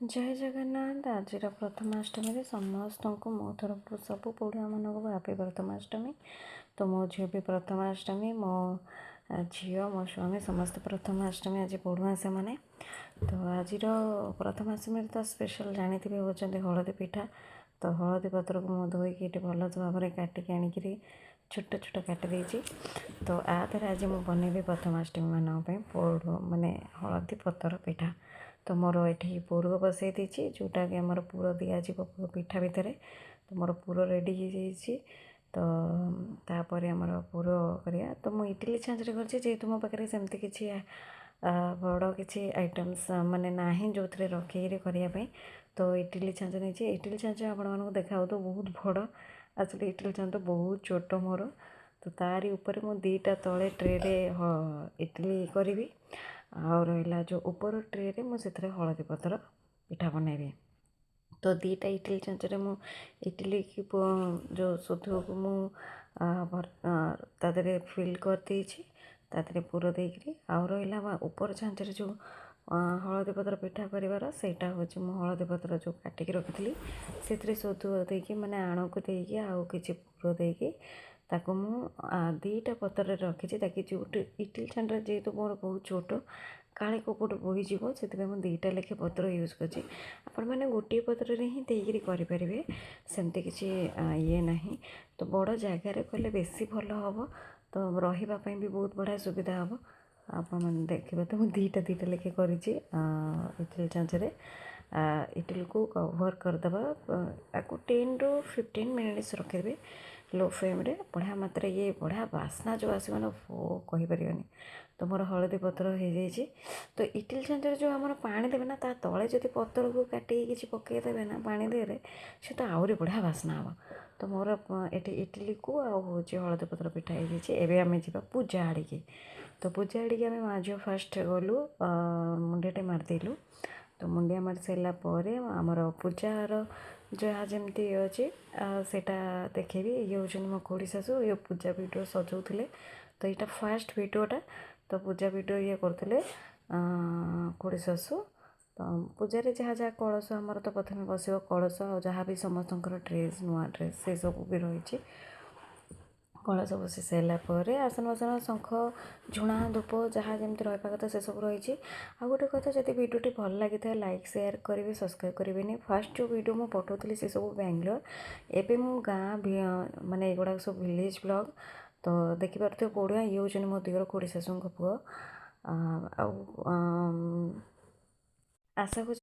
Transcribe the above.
ଜୟ ଜଗନ୍ନାଥ। ଆଜିର ପ୍ରଥମାଷ୍ଟମୀରେ ସମସ୍ତଙ୍କୁ ମୋ ତରଫରୁ ସବୁ ପଢ଼ୁଆମାନଙ୍କୁ ହାପି ପ୍ରଥମାଷ୍ଟମୀ। ତ ମୋ ଝିଅ ବି ପ୍ରଥମାଷ୍ଟମୀ, ମୋ ଝିଅ, ମୋ ସ୍ୱାମୀ ସମସ୍ତେ ପ୍ରଥମାଷ୍ଟମୀ ଆଜି ପଢ଼ୁଆ ସେମାନେ। ତ ଆଜିର ପ୍ରଥମାଷ୍ଟମୀରେ ତ ସ୍ପେଶାଲ୍ ଜାଣିଥିବେ ହେଉଛନ୍ତି ହଳଦୀ ପିଠା। ତ ହଳଦୀ ପତ୍ରକୁ ମୁଁ ଧୋଇକି ଏଠି ଭଲ ଭାବରେ କାଟିକି ଆଣିକିରି ଛୋଟ ଛୋଟ କାଟି ଦେଇଛି। ତ ଆ ଦେହରେ ଆଜି ମୁଁ ବନେଇବି ପ୍ରଥମାଷ୍ଟମୀ ମାନଙ୍କ ପାଇଁ ପୋଡ଼ ମାନେ ହଳଦୀ ପତର ପିଠା। ତ ମୋର ଏଠି ପୁର ବସେଇ ଦେଇଛି, ଯେଉଁଟାକି ଆମର ପୁର ଦିଆଯିବ ପିଠା ଭିତରେ। ତ ମୋର ପୁର ରେଡ଼ି ହେଇଯାଇଛି। ତ ତାପରେ ଆମର ପୁର କରିବା। ତ ମୁଁ ଇଟିଲି ଛାଞ୍ଚରେ କରିଛି, ଯେହେତୁ ମୋ ପାଖରେ ସେମିତି କିଛି ବଡ଼ କିଛି ଆଇଟମ୍ସ ମାନେ ନାହିଁ ଯେଉଁଥିରେ ରଖିକିରି କରିବା ପାଇଁ। ତ ଇଟିଲି ଛାଞ୍ଚ ନେଇଛି। ଇଟିଲି ଛାଞ୍ଚ ଆପଣମାନଙ୍କୁ ଦେଖାହେଉଥିବ ବହୁତ ବଡ଼, ଆକ୍ଚୁଆଲି ଇଟିଲି ଛାଞ୍ଚ ବହୁତ ଛୋଟ ମୋର। ତ ତାରି ଉପରେ ମୁଁ ଦୁଇଟା ତଳେ ଟ୍ରେରେ ଇଟିଲି କରିବି, ଆଉ ରହିଲା ଯେଉଁ ଉପର ଟ୍ରେରେ ମୁଁ ସେଥିରେ ହଳଦୀ ପତ୍ର ପିଠା ବନେଇବି। ତ ଦୁଇଟା ଇଟିଲି ଛାଞ୍ଚରେ ମୁଁ ଇଟିଲିକି ଯେଉଁ ସୋଦୁଅକୁ ମୁଁ ତା ଦେହରେ ଫିଲ୍ କରିଦେଇଛି, ତା ଦେହରେ ପୁର ଦେଇକିରି। ଆଉ ରହିଲା ଉପର ଛାଞ୍ଚରେ ଯେଉଁ ହଳଦୀ ପତ୍ର ପିଠା କରିବାର, ସେଇଟା ହେଉଛି ମୁଁ ହଳଦୀ ପତ୍ର ଯେଉଁ କାଟିକି ରଖିଥିଲି ସେଥିରେ ସୋଦୁଅ ଦେଇକି, ମାନେ ଆଣକୁ ଦେଇକି ଆଉ କିଛି ପୁର ଦେଇକି ତାକୁ ମୁଁ ଦୁଇଟା ପତ୍ରରେ ରଖିଛି, ତାକି ଯେଉଁଠି ଇଟିଲି ଛାଞ୍ଚଟା ଯେହେତୁ ମୋର ବହୁତ ଛୋଟ, କାଳେ କେଉଁପଟୁ ବୋହିଯିବ, ସେଥିପାଇଁ ମୁଁ ଦୁଇଟା ଲେଖେ ପତ୍ର ୟୁଜ୍ କରିଛି। ଆପଣମାନେ ଗୋଟିଏ ପତ୍ରରେ ହିଁ ଦେଇକିରି କରିପାରିବେ, ସେମିତି କିଛି ଇଏ ନାହିଁ। ତ ବଡ଼ ଜାଗାରେ କଲେ ବେଶୀ ଭଲ ହେବ, ତ ରହିବା ପାଇଁ ବି ବହୁତ ବଢ଼ିଆ ସୁବିଧା ହେବ। ଆପଣମାନେ ଦେଖିବେ ତ ମୁଁ ଦୁଇଟା ଦୁଇଟା ଲେଖେ କରିଛି ଇଟିଲି ଛାଞ୍ଚରେ। ଇଟିଲିକୁ କଭର୍ କରିଦେବା, ଆକୁ 10ରୁ 15 ମିନିଟ୍ସ ରଖିଦେବେ ଲୋ ଫ୍ଲେମ୍ରେ। ବଢ଼ିଆ ମାତ୍ରାରେ ଇଏ ବଢ଼ିଆ ବାସ୍ନା ଯେଉଁ ଆସିବ ନା, କହିପାରିବେନି। ତ ମୋର ହଳଦୀ ପତ୍ର ହେଇଯାଇଛି। ତ ଇଟିଲି ଛାଞ୍ଚରେ ଯେଉଁ ଆମର ପାଣି ଦେବେ ନା, ତା ତଳେ ଯଦି ପତ୍ରକୁ କାଟିକି କିଛି ପକାଇଦେବେ ନା ପାଣି ଦେହରେ, ସେ ତ ଆହୁରି ବଢ଼ିଆ ବାସ୍ନା ହେବ। ତ ମୋର ଏଠି ଇଟିଲିକୁ ଆଉ ହେଉଛି ହଳଦୀ ପତ୍ର ପିଠା ହେଇଯାଇଛି। ଏବେ ଆମେ ଯିବା ପୂଜା ଆଡ଼ିକି। ତ ପୂଜା ଆଡ଼ିକି ଆମେ ମା ଝିଅ ଫାଷ୍ଟ ଗଲୁ, ମୁଣ୍ଡିଆଟେ ମାରିଦେଲୁ। ତ ମୁଣ୍ଡିଆ ମାରି ସାରିଲା ପରେ ଆମର ପୂଜାର ଯାହା ଯେମିତି ଅଛି ସେଇଟା ଦେଖେଇବି। ଇଏ ହେଉଛନ୍ତି ମୋ ଖୁଡ଼ି ଶାଶୁ, ଇଏ ପୂଜା ଭିଡ଼ିଓ ସଜାଉଥିଲେ। ତ ଏଇଟା ଫାଷ୍ଟ ଭିଡ଼ିଓଟା, ତ ପୂଜା ଭିଡ଼ିଓ ଇଏ କରୁଥିଲେ ଖୁଡ଼ି ଶାଶୁ। ତ ପୂଜାରେ ଯାହା ଯାହା କଳସ ଆମର ତ ପ୍ରଥମେ ବସିବ କଳସ, ଆଉ ଯାହା ବି ସମସ୍ତଙ୍କର ଡ୍ରେସ୍, ନୂଆ ଡ୍ରେସ୍ ସେସବୁ ବି ରହିଛି। କଳସ ବସି ସାରିଲା ପରେ ଆସନ ବାସନ, ଶଙ୍ଖ, ଝୁଣା, ଧୂପ ଯାହା ଯେମିତି ରହିବା କଥା ସେସବୁ ରହିଛି। ଆଉ ଗୋଟେ କଥା, ଯଦି ଭିଡ଼ିଓଟି ଭଲ ଲାଗିଥାଏ ଲାଇକ୍ ସେୟାର କରିବେ, ସବସ୍କ୍ରାଇବ୍ କରିବେନି। ଫାଷ୍ଟ ଯେଉଁ ଭିଡ଼ିଓ ମୁଁ ପଠାଉଥିଲି ସେସବୁ ବାଙ୍ଗଲୋର, ଏବେ ମୁଁ ଗାଁ ମାନେ ଏଗୁଡ଼ାକ ସବୁ ଭିଲେଜ୍ ବ୍ଲଗ୍। ତ ଦେଖିପାରୁଥିବେ ପୋଢ଼ୁଆଁ, ଇଏ ହେଉଛନ୍ତି ମୋ ଦିଅର ଖୁଡ଼ି ଶାଶୁଙ୍କ ପୁଅ। ଆଉ ଆଶା କରୁଛି